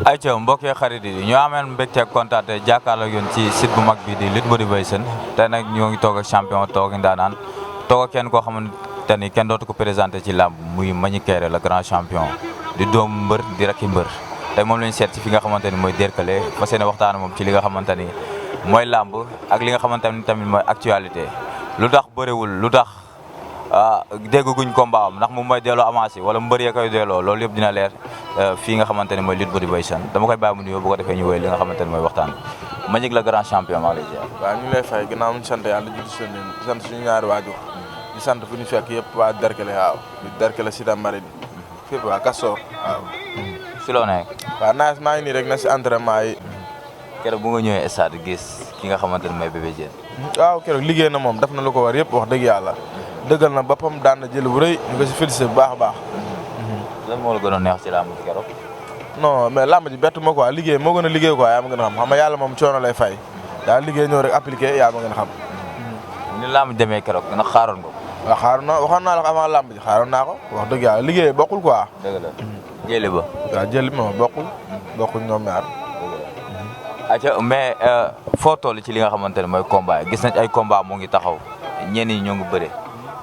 ayca mbokk yi xarit yi ñoo ameen mbégte ak kontaan te jàkkaarloo yoon ci site bu mag bi di Lutte Motivation tey nag ñoo ngi toog ak champion toog ndaanaan toog ak kenn koo xamante ni kenn dootu ko présenté ci làmb muy Mbagnick Kaïré le grand champion di doomu mbër di rakki mbër tey moom lañu seet ci fi nga xamante ni mooy Derklé fas yéene waxtaan moom ci li nga xamante ni mooy làmb ak li nga xamante ni tamit mooy actualité lu tax bëriwul lu tax dégguñ combat am ndax moom mooy delloo avancé wala mbër yee koy delloo loolu yëpp dina leer fii nga xamante ne mooy Lutte Motivation dama koy bàyyi mu nuyoo bu ko defee ñu wéy li nga xamante ne mooy waxtaan bi Mbagnick la grand champion maa lay ziar. waaw ñu ngi lay fay ginnaaw ñu sant yàlla di sant suñu ñaari waajur di sant fu ñu fekk yëpp waa Derklé waaw di Derklé Cité Marine fépp waa Castor waaw. si loo nekk. waaw maa ngi nii rek na si entraînement yi. keroog bu nga ñëwee stade gis ki nga xamante ne mooy Bébé Diène. waaw keroog liggéey na moom def na lu ko war yëpp wax dëgg yàlla dëggal na boppam daan na jël bu rëy ñu ko si félicité bu baax a baax. lan moo la gën a neex ci làmb ji keroog. non mais làmb ji bettu ma quoi liggéey moo gën a liggéey quoi yaa ma gën a xam nga yàlla moom coono lay fay daal liggéey ñëw rek appliqué yaa ma gën a xam. ni làmb demee keroog nga xaaroon ko. waaw xaaroon na waxoon naa la ko avant làmb ji xaaroon naa ko wax dëgg yàlla liggéey bokkul quoi. dëgg la jëli ba. waaw jëli bi moom bokkul ñoom ñaar. acca mais foo toll ci li nga xamante ne mooy combat yi gis nañ ay combat mu ngi taxaw ñenn ñi ñoo ngi bëre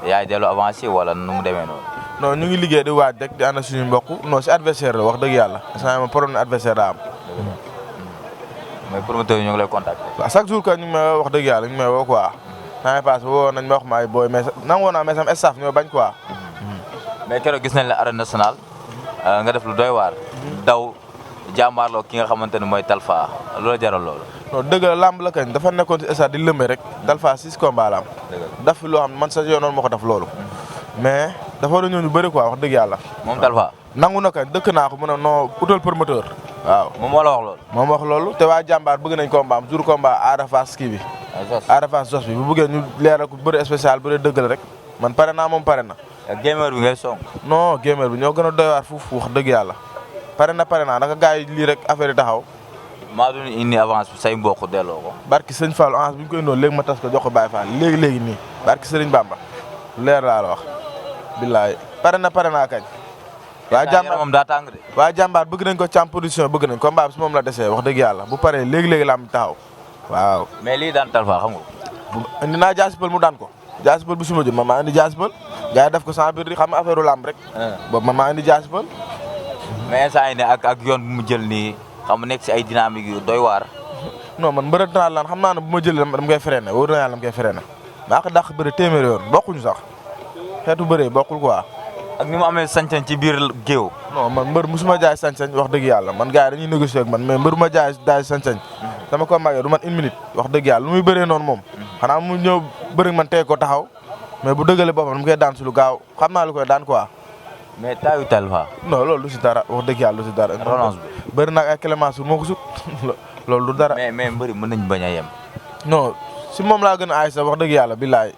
yaay dellu avancé wala nu mu demee noonu. non ñu ngi liggéey di waaj rek di ànd suñu mbokk non si adversaire la wax dëgg yàlla instant ma problème adversaire daa am. mais promoteur yi ñu ngi lay contacter. waaw chaque jour que ñu ngi may wax dëgg yàlla ñu ngi may woo quoi. temps yii passé woo nañ ma wax ma ay booy mais nangoo naa mais sama staff ñoo bañ quoi. mais keroog gis nañ la arène nationale nga def lu doy waar. daw jàmmaarloo ki nga xamante ne mooy Talfa loola jaral loolu. non dëgg la làmb la kañ dafa nekkoon si stade di lëmbe rek Talfa 6 combats la am. daf fi loo xam ne man sa yoon moo ko def loolu. mais dafa war a ñëw ñu bëri quoi wax dëgg yàlla. moom Talfa. nangu na kañ dëkk naa ko mu ne non utal promoteur. waaw moom moo la wax loolu. moom wax loolu te waa jàmbaar bëgg nañ combat am jour combat Ada Fass kii bi. Ada Fass jos bi bu bëggee ñu leeral ko bëri spécial bëri dëggal rek man pare naa moom pare na. ak gamer bi ngay song. non gamer bi ñoo gën a doy waar foofu wax dëgg yàlla pare naa naka gars yi lii rek affaire yi taxaw. maa doon indi avance bi say mbokk delloo ko. barki sëñ Fall avance bi ñu koy indoon léegi ma tas ko jox ko Baye Fall léegi nii barki sëriñ Bamba leer laa la wax. billaay pare naa kañ. waa jàmbaar moom daa tàng de. waa jàmbaar bëgg nañ ko càmm production bëgg nañ combat bi si moom la desee wax dëgg yàlla bu paree léegi la am taxaw waaw. mais lii daan Talfa xam nga. indi naa jaasipal mu daan ko jaasipal bi suma jëm man maa indi jaasipal gars yi def ko sans biir xam nga affaire lamb rek. boobu man maa indi jaasipal. mais saa yi ne ak yoon bu mu jël nii xam nekk si ay dynamique yu doy waar. non man mbërët naa lan xam naa ne bu ma jëlee dama koy freiné wóor na yàlla dama koy freiné maa ko dàq bëri téeméeri yoon bokkuñu sax xeetu bëree bokkul quoi. ak ni mu amee sañ-sañ ci biir géew. non man mbër musuma jaay sañ-sañ wax dëgg yàlla man gars yi dañuy négocier ak man mais mbër ma jaay sañ-sañ. sama combat du man une minute wax dëgg yàlla lu muy bëree noonu moom. xanaa mu ñëw bëri man teg ko taxaw mais bu dëggalee boppam dama koy daan si lu gaaw xam naa lu koy daan quoi. mais taayu Talfa. non loolu du si dara wax dëgg yàlla du si dara. relance bi bëri nag ay clémence moo ko sut loolu du dara. mais mbëri mën nañ bañ a yem. non si moom laa gën a aay sax wax dëgg yàlla billaay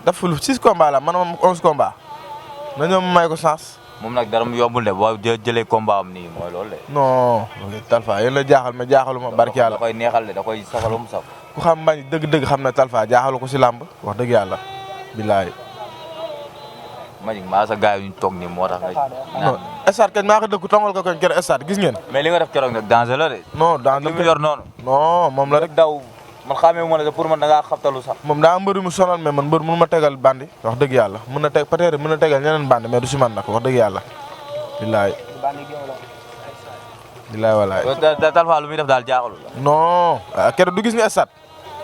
daf fi lu 6 combats la man moom 11 combats na ñoom may ko chance. moom nag dara mu yombul de boo jëlee combat am nii mooy loolu de. non Talfa yéen la jaaxal mais jaaxaluma barki yàlla. da koy neexal de da koy safal mu saf. ku xam mbañ dëgg-dëgg xam ne Talfa jaaxalu ko si làmb wax dëgg yàlla billaay. Mbagnick maa sa gars yi ñu toog nii moo tax nga. non stade kañ maa ko dëkku tongal ko kañ keroog stade gis ngeen. mais li nga def keroog nag danger la de. non danger li mu yor noonu. non moom la rek daw man xamee ma ne pour man da ngaa xabtalu sax. moom daa mbëri mu sonal mais man mbër mënu ma tegal bandi wax dëgg yàlla mën na teg peut-être mën na tegal ñeneen bandi mais du si man nag wax dëgg yàlla billaay. billaay walaay. Talfa lu muy def daal jaaxalul la. non keroog du gis nga stade.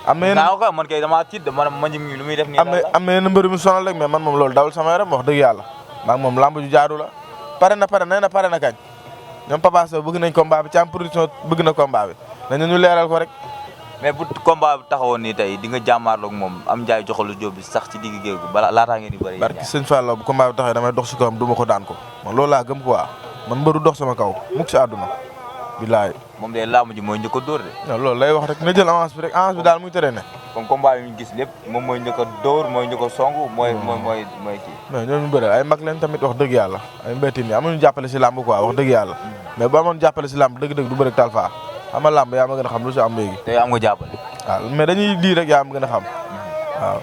am na yenn ko man kay damaa tiit man Mbagnick mi lu muy def nii. am na yenn mbëri mu sonal rek mais man moom loolu dawul sama yaram wax dëgg yàlla maa moom lamb ju jaadu la pare na kañ ñoom Papa Sow bëgg nañ combat bi Thiam production bëgg na combat bi nañu ñu leeral ko rek. mais bu combat bi taxawoon nii tey di nga jàmmaarloog moom am njaay joxalu jóob bi sax ci digg géew bi bala laataa ngeen di bëri. barki sëñ Fall bu combat bi taxawee damay dox si kawam du ma ko daan ko man loolu laa gëm quoi man mbëru dox sama kaw mukk si àdduna bilaay. moom de laamu ji mooy njëkk a dóor de. non loolu lay wax rek na jël avance bi rek avance bi daal muy tere ne. comme combat yi ñu gis lépp moom mooy njëkk a dóor mooy njëkk a song mooy kii. mais ñooñu bëri ay mag leen tamit wax dëgg yàlla ay mbéytin yi amuñu jàppale si làmb quoi wax dëgg yàlla. mais bu amoon jàppale si làmb dëgg-dëgg du bëri Talfa xam nga làmb yaa ma gën a xam lu si am léegi. te am nga jàppale. waaw mais dañuy lii rek yaa ma gën a xam waaw.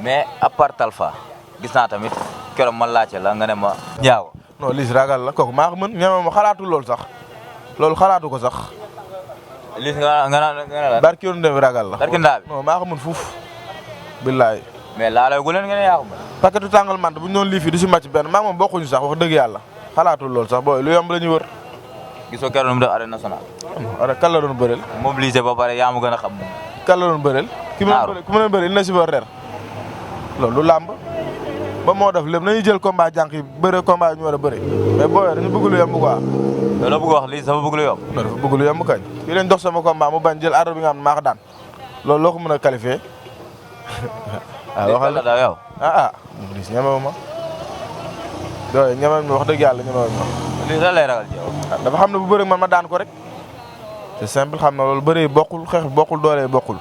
mais à part Talfa gis naa tamit keroog ma laajte la nga ne ma. Ndiago. non Liss ragal la kooku maa ko mën ñeme ma xalaatu loolu sax loolu xalaatu ko sax. Liss nga la. barki yoonu dem ragal la. barki ndaa bi non maa ko mën fuuf. billaay. mais laalay gu leen nga ne yaa ko mën. paquetu tàngal mant bu ñu doon lii fii du si màcc benn maa moom bokkuñu sax wax dëgg yàlla xalaatul loolu sax booy lu yomb la ñuy wër. gisoo keroog nu mu def arène nationale. ara kan la doon bëreel. mobilisé ba pare yaa ma gën a xam. kan la doon bëreel. ki ma doon bëreel ina si ba reer loolu lu làmb ba moo def lépp nañuy jël combat jànq yi bëre combat yi ñu war a bëre mais booy dañu bëgg lu yomb quoi. loolu la bëgg wax Liss dafa bëgg lu yomb. non dafa bëgg lu yomb kañ. fii lañ dox sama combat mu bañ jël ardo bi nga xam ne maa ko daan loolu loo ko mën a qualifié. waxal la yow. Liss ñemewu ma. doy ñemewu ma wax dëgg yàlla ñemewu ma. Liss lan lay ragal ci yow. dafa xam ne bu bëre man ma daan ko rek. c'est simple xam na loolu bëree bokkul xeex bokkul doole bokkul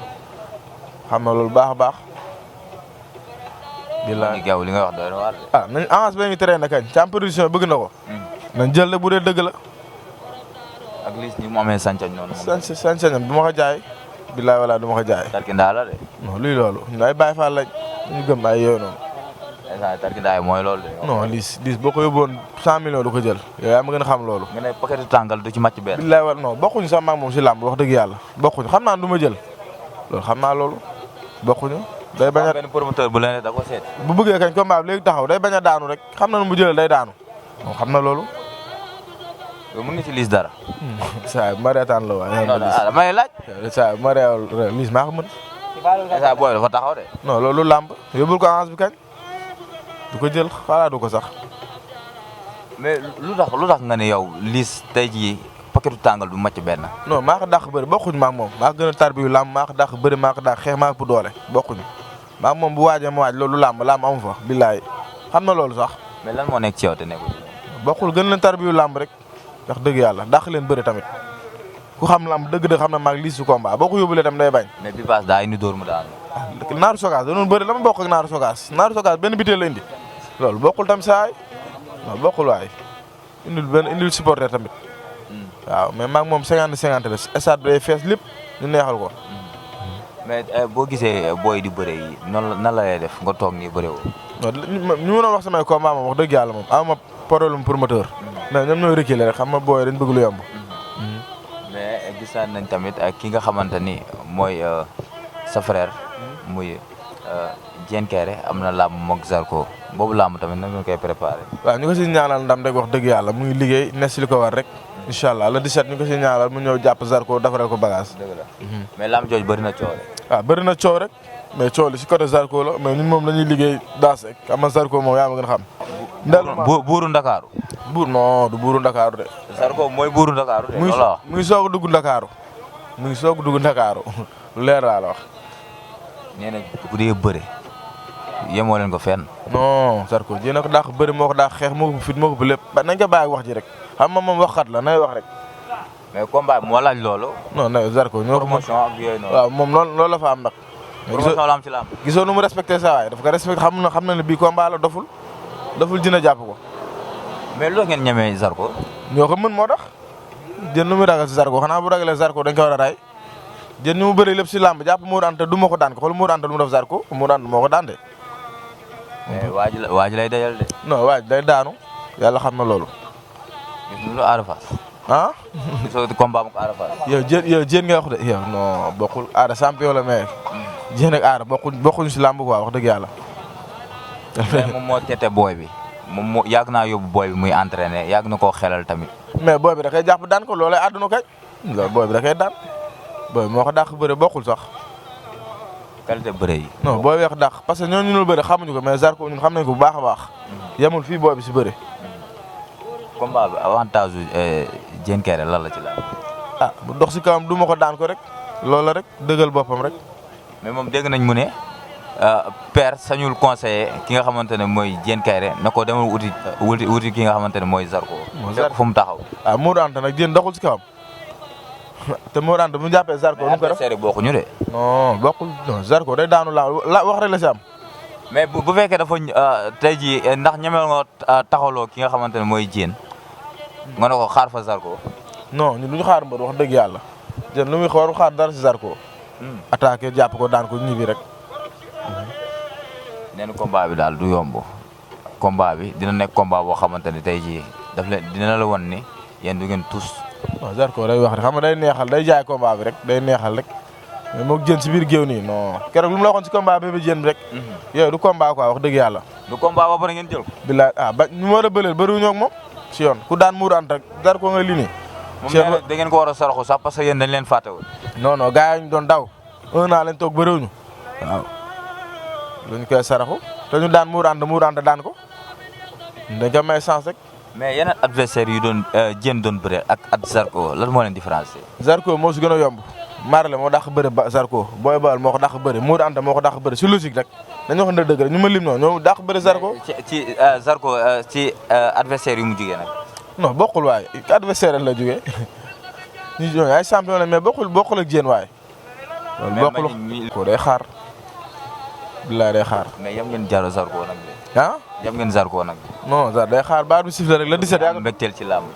xam na loolu baax a baax. bilaay gaw li nga wax doy na waar de. nañ avance ba ñu teree na kañ ci production bëgg na ko. nañ jël bu dee dëgg la. ak Liss ni mu amee sañ-sañ noonu. sañ-sañam du ma ko jaay. bilaay wala du ma ko jaay. tarkindaa la de. non luy loolu ñu ay Baay Faal lañ ñu gëm ay yooyu noonu. tarkindaa yi mooy loolu de. non Liss boo ko yóbbuwoon 100 millions du ko jël. yow yaa ma gën a xam loolu. nga ne paquet tàngal du ci màcc benn. bilaay wala non bokkuñu sax maag moom si làmb wax dëgg yàlla bokkuñu xam naa du ma jël loolu xam naa loolu bokkuñu. day bañ a benn promoteur bu leen da ko seet. bu bëggee kañ combat bi léegi taxaw day bañ a daanu rek xam na nu mu jëlee day daanu moom xam na loolu. yow mën nga ci Liss dara. saa ma reetaan la waaye. non damay laaj. saa ma reewal Liss maa ko mën. saa booy dafa taxaw de. non loolu làmb yóbbul ko avance bi kañ du ko jël xalaatu ko sax. mais lu tax nga ne yow Liss tey jii paquetu tàngal du màcc benn. non maa ko dàq bëri bokkuñu maa moom maa ko gën a tarbiyu làmb maa ko dàq bëri maa ko dàq xeex maa ko doole bokkuñu maa moom bu waajee ma waaj loolu làmb amu fa billaay xam na loolu sax. mais lan moo nekk ci yow te nekkul. bokkul gën leen tarbiyu làmb rek wax dëgg yàlla dàq leen bëri tamit ku xam làmb dëgg-dëgg xam na maag Liss su combat boo ko yóbbulee tam day bañ. mais bi paas daa indi dóor mu daanu. naaru sogaas da doon bëri la ma bokk ak naaru sogaas benn biteel la indi loolu bokkul tam saay non bokkul waay indil supporter tamit waaw mais maag moom 50-50 la stade bi day fees lépp ñu neexal ko. mais boo gisee booy di bëre yi noonu nan la lay def nga toog nii bëre woo. non ñu mën a wax samay combat moom wax dëgg yàlla moom ama problème promoteur. mais ñoom ñooy reculer rek xam nga booy dañ bëgg lu yomb. mais gisaan nañ tamit ki nga xamante ni mooy sa frère. muy Diène Kairé am na làmb moog Zarko boobu làmb tamit nan nga koy préparé. waaw ñu ko si ñaanal ndam rek wax dëgg yàlla mu ngi liggéey ne si li ko war rek. incha allah le 17 ñu ko si ñaanal mu ñëw jàpp Zarko defaral ko bagage. dëgg la mais làmb jooju bëri na coow rek. waaw bëri na coow rek mais coow li si côté Zarko la mais ñun moom la ñuy liggéey daas rek xam nga Zarko moom yaa ma gën a xam. buuru Ndakaaru. non du buuru Ndakaaru de. Zarko mooy buuru Ndakaaru de. mu ngi soog a dugg Ndakaaru. mu ngi soog a dugg Ndakaaru lu leer laa la wax. nee na bu dee bëre yemoo leen ko fenn. non Zarko jéem a ko dàq bëri moo ko dàq xeex moo ko fit moo ko bu lépp ba nañ ko bàyyi wax ji rek xam nga moom waxkat la nay wax rek. mais combat bi moo laaj loolu. non non Zarko ñoo ko promotion ak yooyu noonu. waaw moom loolu la fa am nag. promotion la am ci lamb. gisoo nu mu respecté saa waay dafa ko respecté xam na ne bii combat la doful dina jàpp ko. mais loo ngeen ñemee Zarko. ñoo ko mën moo tax jën nu muy ragal si Zarko xanaa bu ragalee Zarko dañ ko war a ray jën ñu mu bëri lépp si làmb jàpp Modou Anta du ma ko daan ko xool Modou Anta lu mu def Zarko Modou Anta moo ko daan de. mais waa ji lay dajal de. non waa ji day daanu yàlla xam na loolu. gis nga lu Ada Fass. ah. gisoo combat mu ko Ada Fass. yow jën nga wax de yow non bokkul Ada champion la mais jën ak Ada bokkuñu si làmb quoi wax dëgg yàlla. mais moom moo tete booy bi moom moo yàgg naa yóbbu booy bi muy entraîné yàgg na koo xelal tamit. mais booy bi da koy jàpp daan ko loolay àdduna kay loolu booy bi da koy daan booy bi moo ko dàq bëre bokkul sax. qualité bëre yi. non booy weex dàq parce que ñooñu ñu bëre xamuñu ko mais Zarko ñun xam nañ ko bu baax a baax. yemul fii booy bi si bëre. combat bi avantage Diène Kairé lan la ci la. bu dox si kawam du ma ko daan ko rek loolu la rek dëggal boppam rek. mais moom dégg nañ mu ne père sañul conseiller ki nga xamante ne mooy Diène Kairé na ko demal wuti ki nga xamante ne mooy Zarko. mooy fekk fu mu taxaw. Modou Anta nag Diène doxul si kawam te Modou Anta bu ñu jàppee Zarko nu ko def adversaire yi bokkuñu de. non bokkul non Zarko day daanu la wax rek la si am. mais bu fekkee dafa tey jii ndax ñemel nga taxawloo ki nga xamante ne mooy Diène nga ne ko xaar fa Zarko. non ñun du ñu xaar mbër wax dëgg yàlla Diène lu muy xaar dara si Zarko. attaqué jàpp ko daan ko ñibbi rek. nee na combat bi daal du yomb combat bi dina nekk combat boo xamante ne tey jii daf leen dina la won ni yéen du ngeen tous. waaw Zarko day wax rek xam nga day neexal day jaay combat bi rek day neexal rek mais moog Diène si biir géew nii non keroog lu mu la waxoon si combat bi Diène bi rek. yooyu du combat quoi wax dëgg yàlla. du combat ba pare ngeen jël ko. bilaay ba ñu war a bëleel bëriwuñoo ak moom si yoon ku daan Modou Anta rek Zarko nga lii nii. moom nee na da ngeen ko war a saraxu sax parce que yéen dañ leen fàtte woon. non non gars yi ñu doon daw 1 an lañ toog bëriwuñu waaw luñ koy saraxu te ñu daan Modou Anta daan ko dañ ko may chance rek. mais yeneen adversaire yu doon Diène doon bëre ak Zarko lan moo leen différencier. Zarko moo si gën a yomb Marley moo dàq bëre ba Zarko Boy Baol moo ko dàq bëre Modou Anta moo ko dàq bëre si logique rek dañoo xam ne dëgg rek ñu ma lim noonu ñoo dàq bëre Zarko. ci Zarko ci adversaire yu mu jugee nag. non bokkul waaye adversaire la jógee ñu ñooñu ay champion la mais bokkul ak Diène waaye. loolu bokkul ko day xaar. bilaay day xaar. mais yam ngeen jaro Zarko nag. ah. yam ngeen Zarko nag. non Zar day xaar baar bi sifflé rek la 17. am mbégteel ci làmb.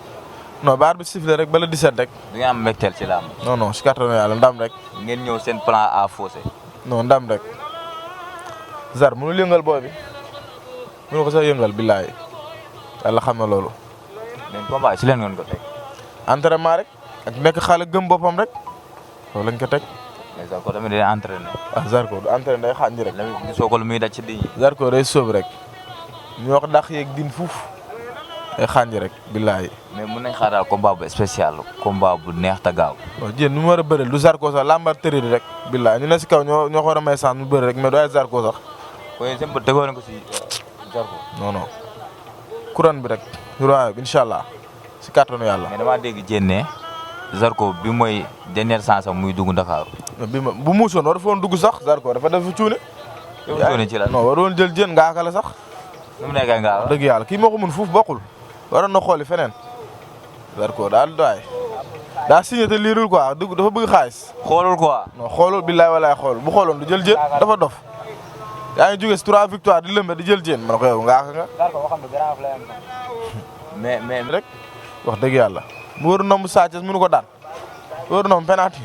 non baar bi sifflé rek ba la 17 rek. du ngeen am mbégteel ci làmb. non non si kattanu yàlla ndam rek. ngeen ñëw seen plan à faussé. non ndam rek. Zar mënul yëngal booy bi mënu ko sax yëngal bilaay yàlla xam na loolu. mais combat si leen ngeen ko teg. entraînement rek ak nekk xale gëm boppam rek loolu lañ ko teg. mais Zarko tamit day entraîné. ah Zarko du entraîné day xaanji rek. gisoo ko lu muy daj ci diñ. Zarko day sóob rek ñu wax dàq yeeg din fuuf day xaanji rek billaay. mais mun nañ xaar daal combat bu spécial combat bu neex te gaaw. waaw Diène nu mu war a bëreel du Zarko sax lambar tëri rek billaay ñu ne si kaw ñoo ko war a may chance mu bëri rek mais du ay Zarko sax. kon yéen seen tegoo ko si Zarko. non non couronne bi rek roi bi incha allah si kàttanu yàlla. mais damaa dégg Diène ne Zarko bi mooy dernière chance am muy dugg Ndakaaru. bi ma bu muusoon war fa woon dugg sax Zarko dafa def cuune. yow cuune ci la non war woon jël Diène ngaaka la sax. nu mu nekkee ngaa dëgg yàlla kii moo ko mun fuuf bokkul waroon na xooli feneen Zarko daal doy daa signé te liirul quoi dafa bëgg xaalis. xoolul quoi. non xoolul billaay walaay xool bu xooloon du jël Diène dafa dof yaa ngi jógee si 3 victoires di lëmbe di jël Diène man ko yow ngaaka nga. mais rek wax dëgg yàlla mu wër nomb Sa Thiès mënu ko daan wër nomb penalty.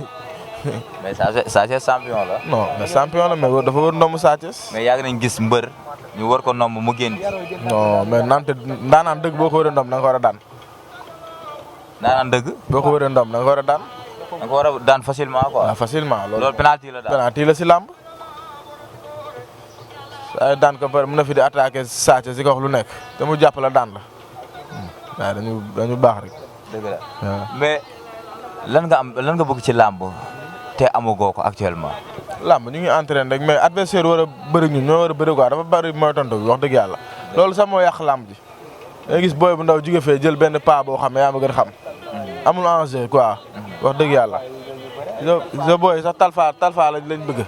mais Sa Thiès champion la. non mais champion la mais dafa wër nomb Sa Thiès. mais yàgg nañ gis mbër ñu war ko nomb mu génn. non mais nante ndaanaan dëgg boo ko wëree ndom da nga ko war a daan. ndaanaan dëgg. boo ko wëree ndom da nga ko war a daan. da nga ko war a daan facilement quoi. waaw facilement loolu penalty la daal penalty la si làmb. ay daan ko pare mën na fi di attaqué Sa Thiès si ko wax lu nekk te mu jàpp la daan la. waaw dañu baax rek. dëgg la mais lan nga bëgg ci làmb te amagoo ko actuellement. làmb ñu ngi entraîné rek mais adversaire war a bëri ñun ñoo war a bëri quoi dafa bëri mooy tontu bi wax dëgg yàlla. loolu sax moo yàq làmb ji. da ngay gis booy bu ndaw jóge fee jël benn pas boo xam ne yaa ma gën xam. amul enjeu quoi. wax dëgg yàlla. sa booy sax talfa lañ bëgg.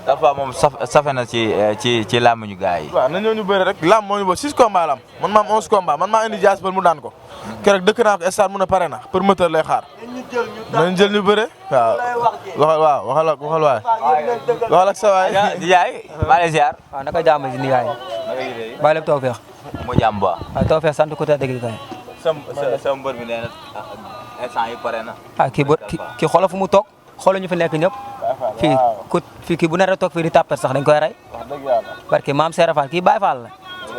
talfa moom safe na ci làmb ñu gars yi. waaw na ñoo ñu bëri rek làmb moo ñu ba 6 combats la am man maa am 11 combats man maa indi jaas mu daan ko. keroog dëkk naa ko stade mu ne pare na promoteur lay xaar. nañ jël ñu bëre. waaw waxal ak sa waay. Ndiaye maa lay ziar. waaw naka jàmm si nijaay. bàyyi lépp tawfeex. moo jàmm ba. waaw tawfeex sant ko te dëgg kay. sa mbër mi nee na instant yi pare na. kii xoolal fu mu toog xoolal ñu fi nekk ñëpp. fii kii bu nar a toog fii di tàppet sax dañ koy rey. wax dëgg yàlla. parce que maam Serap Fall kii Baye Fall la.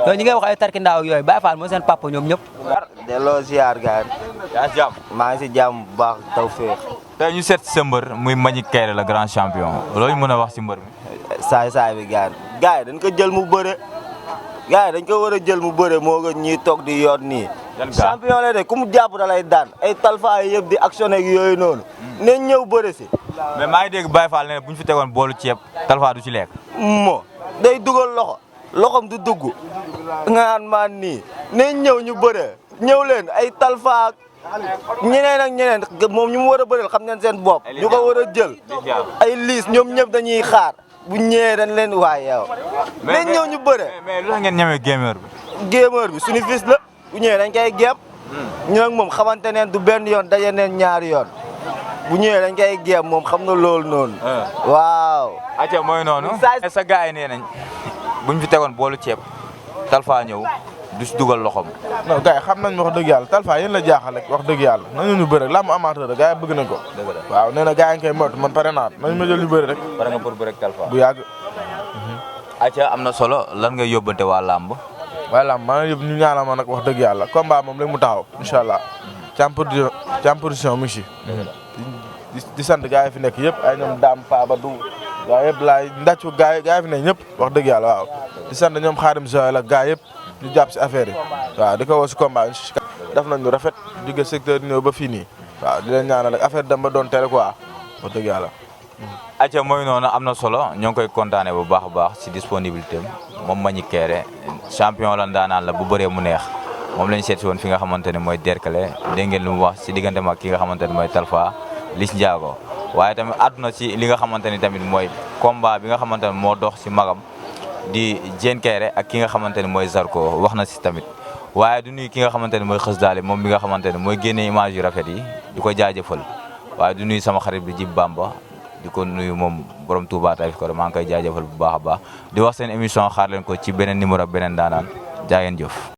yooyu ñi ngay wax ay tarki ndaaw yooyu Baye Fall mooy seen papa ñoom ñëpp. delloo ziar gaay. yaa ngi jàmm. maa ngi si jàmm bu baax tawfeex. tey ñu seet sa mbër muy Mbagnick Kaïré la grand champion loolu mën a wax si mbër mi. saay bi gaay dañ ko jël mu bëre. gaay dañ ko war a jël mu bëre moo gën ñiy toog di yoot nii. champion la de ku mu jàpp da lay daan ay talfa yi yëpp di actionné ak yooyu noonu. nañ ñëw bëre si. mais maa ngi dégg Baye Fall ne bu ñu fi tegoon boolu ceeb talfa du ci lekk. day dugal loxom du dugg nga naan maan nii nañ ñëw ñu bëre ñëw leen ay talfa ak ñeneen ak ñeneen moom ñu mu war a bëreel xam nañ seen bopp ñu ko war a jël ay liis ñoom ñëpp dañuy xaar bu ñëwee dañ leen waay yow nañ ñëw ñu bëre mais lu tax ngeen ñemee gémeur bi. gémeur bi suñu fils la bu ñëwee dañ koy géem ñu nag moom xamante neen du benn yoon daje neen ñaari yoon bu ñëwee dañ koy géem moom xam na loolu noonu. waaw. acca mooy noonu. sa gars yi nee nañ buñ fi tegoon boolu ceeb Talfa ñëw du si dugal loxoom. non gars yi xam nañ wax dëgg yàlla Talfa yéen la jaaxal rek wax dëgg yàlla nañu ñu bëre làmb amateur la gars yi bëgg nañ ko. waaw nee na gars yi nga koy moytu man pare naa nañ ma jël ñu bëri rek. pare nga pour bëre ak Talfa. bu yàgg. acca am na solo lan ngay yóbbante waa làmb. waaye làmb maa ngi yëpp ñu ñaanal ma nag wax dëgg yàlla combat moom léegi mu taxaw incha allah. càmm production mu ngi si. di sant gars yi fi nekk yëpp ay ñoom Dame Faba du gaa yëpp laay ndàccu gars yi fi nekk ñëpp wax dëgg yàlla waaw di sant ñoom Xaadim Sow ak gars yëpp ñu jàpp si affaire yi waaw di ko woo si combat def nañ lu rafet jóge secteur ñëw ba fii nii waaw di leen ñaanal rek affaire dem ba doon teel quoi wax dëgg yàlla. acca mooy noonu am na solo ñoo ngi koy kontaane bu baax a baax si disponibilité moom Mbagnick Kairé champion la ndaanaan la bu bëree mu neex moom lañ seet si woon fi nga xamante ne mooy Derklé dégg ngeen lu mu wax si diggante mag ki nga xamante ne mooy Talfa Liss Ndiago waaye tamit àdduna ci li nga xamante ni tamit mooy combat bi nga xamante ne moo dox si magam di Diène Kairé ak ki nga xamante ne mooy Zarko wax na si tamit waaye du nuyu ki nga xamante ne mooy Xës Daali moom bi nga xamante ne mooy génne image yu rafet yi di ko jaajëfal waaye du nuyu sama xarit bi Jib Bamba di ko nuyu moom borom Touba Taïf ko maa ngi koy jaajëfal bu baax a baax di wax seen émission xaar leen ko ci beneen numéro beneen daanaan jaa ngeen jëf